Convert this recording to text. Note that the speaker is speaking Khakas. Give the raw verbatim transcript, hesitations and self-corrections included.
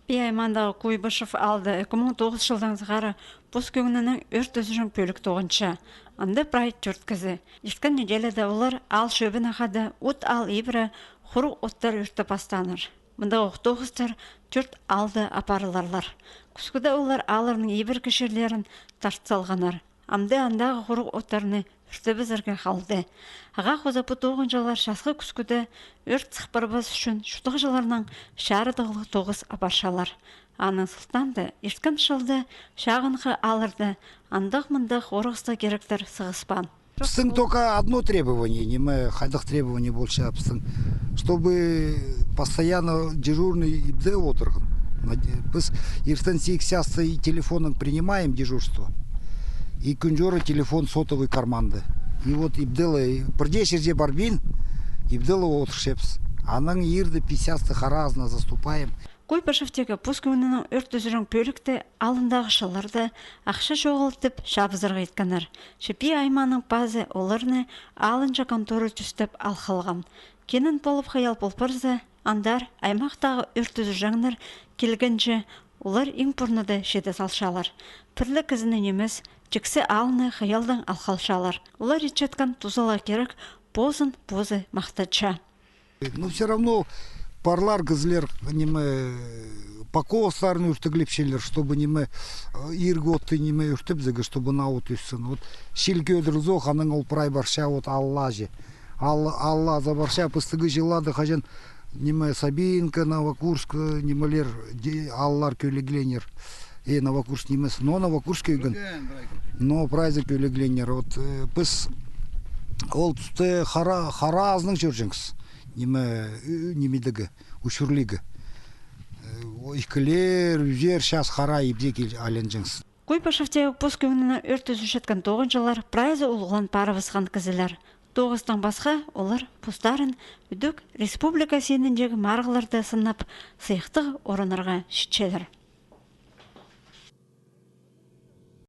Пии аймаандағы Куйбышев аалда ікі муң тоғызынҷы чылдаң сығара пос кӧңнінең ӧрт ӱзӱрҷең пӧлік тоғынча. Анда прай тӧрт кізі. Ирткен неделяда олар аал чӧбіне хада от аал ибіре хуруғ оттар ӧртеп пастааннар. Мындағох тоғыстар тӧрт аалда апарыларлар. Кӱскӱде олар аалларның ибіркі чирлерін тарт салғаннар. Амды андағы хуруғ оттарны ӧртебізерге халды. Ағаа хоза пу тоғынҷылар часхы кӱскӱде ӧрт сых парбас ӱчӱн чуртағҷыларнаң чарыдығлығ тоғыс апарчалар. Аның сылтаанда ирткен чылда чағынғы аалларда андағ-мындағ орғыстығ киректер сығыспаан. Пістің только одно требование, ниме, хайдағ требование полча пістің, чтобы постоянно дежурный ибде одырған. Наде-, піс иртен сигіс часта и телефоннаң принимаем дежурство. И кӱн чоры телефон сотовый карманда. И вот ибде ла, пірдее чирде парбин, ибде ла одырчабыс. Анаң ирде пис часта хараазына заступаем. Куйбышевтегі пос кӧңнінең ӧрт ӱзӱрҷең пӧлікті алнындағы чылларда ахча чоғыл тіп чабызарға иткеннер. Че Пии аймааның пазы оларны алынҷа контора тӧстеп ал халған. Кинін полып хыял пол парза, андар аймахтағы ӧрт ӱзӱрҷеңнер килгенҷе олар иң пурнада чиде салчалар. Пір ле кізіні нимес, тиксі аалны хыялдаң ал халчалар. Олар итчеткен тузалығ кирек позын позы махтатча. Но всё равно парлар кізілер, ниме, покостарын ӧртеглепчелер, чтобы, ниме, иргі отты, ниме, ӧртебізерге, чтобы наа от ӧссін. Вот чил кӧдірілзе ох, анаң ол прай парча, вот, аллаа чи. Ал-, аллаа за парча, пістігі чылларда хаҷан, ниме, Сабинка, Новокурск, нимелер, де-, ааллар кӧлегленер. Э, Новокурск нимес, но Новокурск кӧйген. Но прайзы кӧлегленер. Вот, э, піс ол туста хара-, хараазынаң чӧрҷеңіс. Ниме, ӱ-, нимедегі, учурлиге. Э, о, ікілер, ӱзер час хараа ибде кил айланҷаңыс. Куйбышевтегі пос кӧңнінең ӧрт ӱзӱрчеткен тоғынҷылар прайзы улуғлан парыбысхан кізілер. Тоғыстаң пасха олар постарын ідӧк республика синіндегі марығларда сынап, сыйыхтығ орыннарға читчелер.